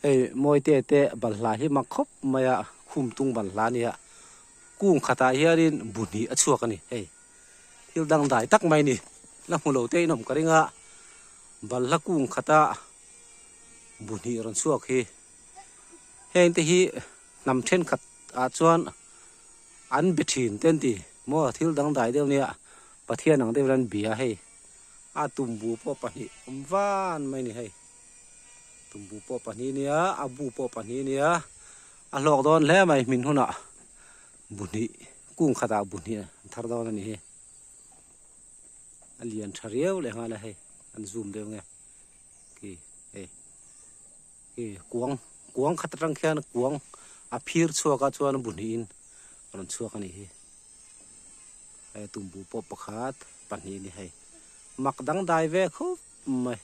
Hei mawite te balhla hi mak khawp mai a khum tung balhla a nia kung khatah hianin bu hnih a chhuak a ni hei thil dang dai tak mai a ni la hmu lo te in awm ka ring a balhla kung khata bu hnih rawn chhuak hi heng te hi hnam thenkhat ah chuan an be thin te an ti maw thil dang dai deuh nia Pathian ang deuhin an bia hei a tumbu pawh pahnih awm van mai a ni hei. Tumbu pawh pahnih nia a bu pawh pahnih nia a hlawk dawn hle mai hmin hunah bu hnih kung khatah bu hnih an thar dawn a ni hi a lian tha riau leh nghal a hei an zoom deuh nge khi hei khi kuang kuang khat atang khian kuang a phir chhuak a chuan bu hnihin a rawn chhuak a ni hi hei tumbu pawh pakhat pahnih a ni hei mak dangdai ve khawp mai.